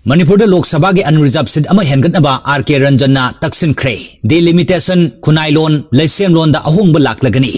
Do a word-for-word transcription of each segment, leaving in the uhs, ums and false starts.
ꯃꯅꯤꯄꯨꯔꯗ ꯂꯣꯛ ꯁꯚꯥꯒꯤ unreserved seat ꯑꯃ ꯍꯦꯟꯒꯠꯅꯕ ꯑꯥꯔ ꯀꯦ ꯔꯟꯖꯟꯅ ꯇꯛꯁꯤꯟꯈ꯭ꯔꯦ꯫ Delimitation, ꯈꯨꯟꯅꯥꯏꯂꯣꯟ, ꯂꯩꯁꯦꯝꯂꯣꯟꯗ ꯑꯍꯣꯡꯕ ꯂꯥꯛꯂꯒꯅꯤ꯫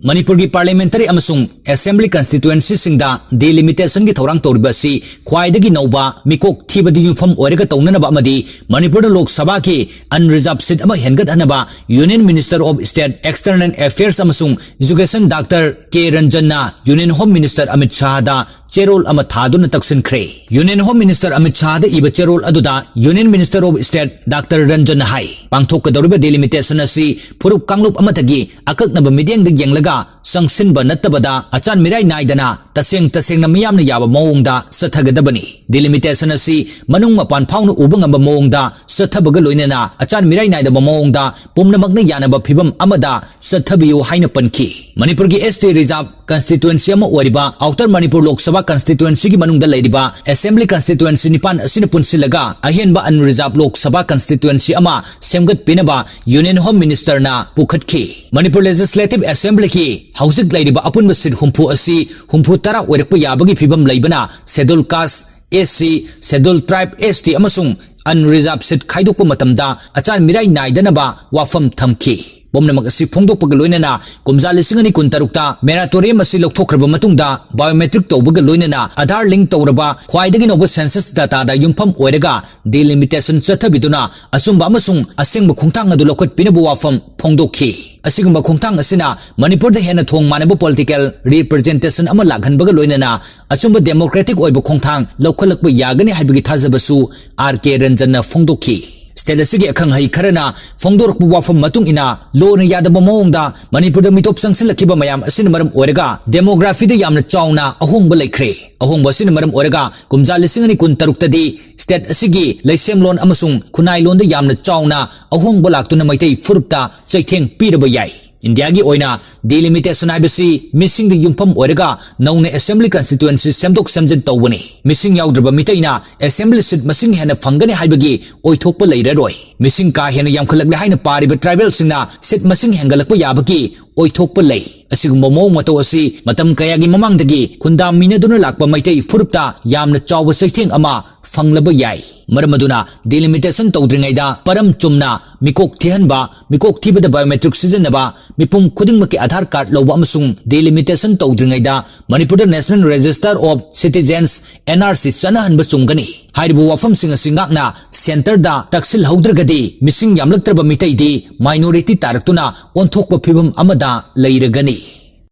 ꯃꯅꯤꯄꯨꯔꯒꯤ parliamentary ꯑꯃꯁꯨꯡ assembly constituencyꯁꯤꯡꯗ delimitationꯒꯤ ꯊꯧꯔꯥꯡ ꯇꯧꯔꯤꯕ ꯑꯁꯤ ꯈ꯭ꯋꯥꯏꯗꯒꯤ ꯅꯧꯕ ꯃꯤꯀꯣꯛ ꯊꯤꯕꯗ ꯌꯨꯝꯐꯝ ꯑꯣꯏꯔꯒ ꯇꯧꯅꯅꯕ ꯑꯃꯗꯤ ꯃꯅꯤꯄꯨꯔꯗ ꯂꯣꯛ ꯁꯚꯥꯒꯤ unreserved seat ꯑꯃ ꯍꯦꯟꯒꯠꯍꯟꯅꯕ Union Minister of State External Affairs ꯑꯃꯁꯨꯡ Education ꯗꯥꯛꯇꯔ ꯀꯦ ꯔꯟꯖꯟꯅ Union Home Minister ꯑꯃꯤꯠ ꯁꯥꯍꯗ ꯆꯦꯔꯣꯜ ꯑꯃ ꯊꯥꯗꯨꯅ ꯇꯛꯁꯤꯟꯈ꯭ꯔꯦ꯫ Union Home Minister ꯑꯃꯤꯠ ꯁꯥꯍꯗ ꯏꯕ ꯆꯦꯔꯣꯜ ꯑꯗꯨꯗ Union Minister of State doctor ꯔꯟꯖꯟꯅ ꯍꯥꯏ, ꯄꯥꯡꯊꯣꯛꯀꯗꯧꯔꯤꯕ delimitation ꯑꯁꯤ ꯐꯨꯔꯨꯞ ꯀꯥꯡꯂꯨꯞ ꯑꯃꯠꯇꯒꯤ ꯑꯀꯛꯅꯕ ꯃꯤꯠꯌꯦꯡꯗ ꯌꯦꯡꯂꯒ ꯆꯪꯁꯤꯟꯕ ꯅꯠꯇꯕꯗ ꯑꯆꯥꯟ ꯃꯤꯔꯥꯏ ꯅꯥꯏꯗꯅ ꯇꯁꯦꯡ ꯇꯁꯦꯡꯅ ꯃꯤꯌꯥꯝꯅ ꯌꯥꯕ ꯃꯑꯣꯡꯗ ꯆꯠꯊꯒꯗꯕꯅꯤ꯫ Delimitation ꯑꯁꯤ ꯃꯅꯨꯡ ꯃꯄꯥꯟ ꯐꯥꯎꯅ ꯎꯕ ꯉꯝꯕ ꯃꯑꯣꯡꯗ ꯆꯠꯊꯕꯒ ꯂꯣꯏꯅꯅ ꯑꯆꯥꯟ ꯃꯤꯔꯥꯏ ꯅꯥꯏꯗꯕ ꯃꯑꯣꯡꯗ ꯄꯨꯝꯅꯃꯛꯅ ꯌꯥꯅꯕ ꯐꯤꯕꯝ ꯑꯃꯗ ꯆꯠꯊꯕꯤꯌꯨ ꯍꯥꯏꯅ ꯄꯟꯈꯤ꯫ ꯃꯅꯤꯄꯨꯔꯒꯤ S T reserved constituency ꯑꯃ ꯑꯣꯏꯔꯤꯕ Outer Manipur Lok Sabha constituencyꯒꯤ ꯃꯅꯨꯡꯗ ꯂꯩꯔꯤꯕ assembly constituency ꯅꯤꯄꯥꯟ ꯑꯁꯤꯅ ꯄꯨꯟꯁꯤꯜꯂꯒ ꯑꯍꯦꯟꯕ unreserved Lok Sabha constituency ꯑꯃ ꯁꯦꯝꯒꯠꯄꯤꯅꯕ Union Home Ministerꯅ ꯄꯨꯈꯠꯈꯤ꯫ ꯃꯅꯤꯄꯨꯔ Legislative Assemblyꯒꯤ ꯍꯧꯖꯤꯛ ꯂꯩꯔꯤꯕ ꯑꯄꯨꯟꯕ seat ꯍꯨꯝꯐꯨ ꯑꯁꯤ ꯍꯨꯝꯐꯨ ꯇꯔꯥ ꯑꯣꯏꯔꯛꯄ ꯌꯥꯕꯒꯤ ꯐꯤꯕꯝ ꯂꯩꯕꯅ Scheduled Caste, S C, Scheduled Tribe, S T ꯑꯃꯁꯨꯡ unreserved seat ꯈꯥꯏꯗꯣꯛꯄ ꯃꯇꯝꯗ ꯑꯆꯥꯟ ꯃꯤꯔꯥꯏ ꯅꯥꯏꯗꯅꯕ ꯋꯥꯐꯝ ꯊꯝꯈꯤ꯫ ꯄꯨꯝꯅꯃꯛ ꯑꯁꯤ ꯐꯣꯡꯗꯣꯛꯄꯒ ꯂꯣꯏꯅꯅ ꯀꯨꯝꯖꯥ ꯂꯤꯁꯤꯡ ꯑꯅꯤ ꯀꯨꯟ ꯇꯔꯨꯛꯇ moratorium ꯑꯁꯤ ꯂꯧꯊꯣꯛꯈ꯭ꯔꯕ ꯃꯇꯨꯡꯗ biometric ꯇꯧꯕꯒ ꯂꯣꯏꯅꯅ Aadhaar link ꯇꯧꯔꯕ ꯈ꯭ꯋꯥꯏꯗꯒꯤ ꯅꯧꯕ census dataꯗ ꯌꯨꯝꯐꯝ ꯑꯣꯏꯔꯒ delimitation ꯆꯠꯊꯕꯤꯗꯨꯅ ꯑꯆꯨꯝꯕ ꯑꯃꯁꯨꯡ ꯑꯁꯦꯡꯕ ꯈꯣꯡꯊꯥꯡ ꯑꯗꯨ ꯂꯧꯈꯠꯄꯤꯅꯕ ꯋꯥꯐꯝ ꯐꯣꯡꯗꯣꯛꯈꯤ꯫ ꯑꯁꯤꯒꯨꯝꯕ ꯈꯣꯡꯊꯥꯡ ꯑꯁꯤꯅ ꯃꯅꯤꯄꯨꯔꯗ ꯍꯦꯟꯅ ꯊꯣꯡ ꯃꯥꯟꯅꯕ political representation ꯑꯃ ꯂꯥꯛꯍꯟꯕꯒ ꯂꯣꯏꯅꯅ ꯑꯆꯨꯝꯕ democratic ꯑꯣꯏꯕ ꯈꯣꯡꯊꯥꯡ ꯂꯧꯈꯠꯂꯛꯄ ꯌꯥꯒꯅꯤ ꯍꯥꯏꯕꯒꯤ ꯊꯥꯖꯕꯁꯨ ꯑꯥꯔ ꯀꯦ ꯔꯟꯖꯟꯅ ꯐꯣꯡꯗꯣꯛꯈꯤ꯫ State ꯑꯁꯤꯒꯤ ꯑꯈꯪ ꯑꯍꯩ ꯈꯔꯅ ꯐꯣꯡꯗꯣꯔꯛꯄ ꯋꯥꯐꯝ ꯃꯇꯨꯡ ꯏꯟꯅ ꯂꯣꯅ ꯌꯥꯗꯕ ꯃꯑꯣꯡꯗ ꯃꯅꯤꯄꯨꯔꯗ ꯃꯤꯇꯣꯞ ꯆꯪꯁꯤꯜꯂꯛꯈꯤꯕ ꯃꯌꯥꯝ ꯑꯁꯤꯅ ꯃꯔꯝ ꯑꯣꯏꯔꯒ demographyꯗ ꯌꯥꯝꯅ ꯆꯥꯎꯅ ꯑꯍꯣꯡꯕ ꯂꯩꯈ꯭ꯔꯦ꯫ ꯑꯍꯣꯡꯕ ꯑꯁꯤꯅ ꯃꯔꯝ ꯑꯣꯏꯔꯒ ꯀꯨꯝꯖꯥ ꯂꯤꯁꯤꯡ ꯑꯅꯤ ꯀꯨꯟ ꯇꯔꯨꯛꯇꯗꯤ state ꯑꯁꯤꯒꯤ ꯂꯩꯁꯦꯝꯂꯣꯟ ꯑꯃꯁꯨꯡ ꯈꯨꯟꯅꯥꯏꯂꯣꯟꯗ ꯌꯥꯝꯅ ꯆꯥꯎꯅ ꯑꯍꯣꯡꯕ ꯂꯥꯛꯇꯨꯅ ꯃꯩꯇꯩ ꯐꯨꯔꯨꯞꯇ ꯆꯩꯊꯦꯡ ꯄꯤꯔꯕ ꯌꯥꯏ꯫ ꯏꯟꯗꯤꯌꯥꯒꯤ ꯑꯣꯏꯅ delimitation ꯍꯥꯏꯕꯁꯤ ꯃꯤꯁꯤꯡꯗ ꯌꯨꯝꯐꯝ ꯑꯣꯏꯔꯒ ꯅꯧꯅ assembly constituency ꯁꯦꯝꯗꯣꯛ ꯁꯦꯝꯖꯤꯟ ꯇꯧꯕꯅꯤ꯫ ꯃꯤꯁꯤꯡ ꯌꯥꯎꯗ꯭ꯔꯕ ꯃꯤꯇꯩꯅ assembly seat ꯃꯁꯤꯡ ꯍꯦꯟꯅ ꯐꯪꯒꯅꯤ ꯍꯥꯏꯕꯒꯤ ꯑꯣꯏꯊꯣꯛꯄ ꯂꯩꯔꯔꯣꯏ꯫ ꯃꯤꯁꯤꯡ ꯀꯥ ꯍꯦꯟꯅ ꯌꯥꯝꯈꯠꯂꯛꯂꯦ ꯍꯥꯏꯅ ꯄꯥꯔꯤꯕ tribalꯁꯤꯡꯅ seat ꯃꯁꯤꯡ ꯍꯦꯟꯒꯠꯂꯛꯄ ꯌꯥꯕꯒꯤ ꯑꯣꯏꯊꯣꯛꯄ ꯂꯩ꯫ ꯑꯁꯤꯒꯨꯝꯕ ꯃꯑꯣꯡ ꯃꯇꯧ ꯑꯁꯤ ꯃꯇꯝ ꯀꯌꯥꯒꯤ ꯃꯃꯥꯡꯗꯒꯤ ꯈꯨꯟꯗꯥꯃꯤꯟꯅꯗꯨꯅ ꯂꯥꯛꯄ ꯃꯩꯇꯩ ꯐꯨꯔꯨꯞꯇ ꯌꯥꯝꯅ ꯆꯥꯎꯕ ꯆꯩꯊꯦꯡ ꯑꯃ ꯐꯪꯂꯕ ꯌꯥꯏ꯫ ꯃꯔꯝ ꯑꯗꯨꯅ delimitation ꯇꯧꯗ꯭ꯔꯤꯉꯩꯗ ꯄꯔꯝ ꯆꯨꯝꯅ ꯃꯤꯀꯣꯛ ꯊꯤꯍꯟꯕ, ꯃꯤꯀꯣꯛ ꯊꯤꯕꯗ biometric ꯁꯤꯖꯤꯟꯅꯕ, ꯃꯤꯄꯨꯝ ꯈꯨꯗꯤꯡꯃꯛꯀꯤ Aadhaar card ꯂꯧꯕ ꯑꯃꯁꯨꯡ delimitation ꯇꯧꯗ꯭ꯔꯤꯉꯩꯗ ꯃꯅꯤꯄꯨꯔꯗ National Register of Citizens, N R C, ꯆꯠꯅꯍꯟꯕ ꯆꯨꯝꯒꯅꯤ꯫ ꯍꯥꯏꯔꯤꯕ ꯋꯥꯐꯝꯁꯤꯡ ꯑꯁꯤ ꯉꯥꯛꯅ centreꯗ ꯇꯛꯁꯤꯜꯍꯧꯗ꯭ꯔꯒꯗꯤ ꯃꯤꯁꯤꯡ ꯌꯥꯝꯂꯛꯇ꯭ꯔꯕ ꯃꯤꯇꯩꯗꯤ minority ꯇꯥꯔꯛꯇꯨꯅ ꯑꯣꯟꯊꯣꯛꯄ ꯐꯤꯕꯝ ꯑꯃꯗ ꯂꯩꯔꯒꯅꯤ꯫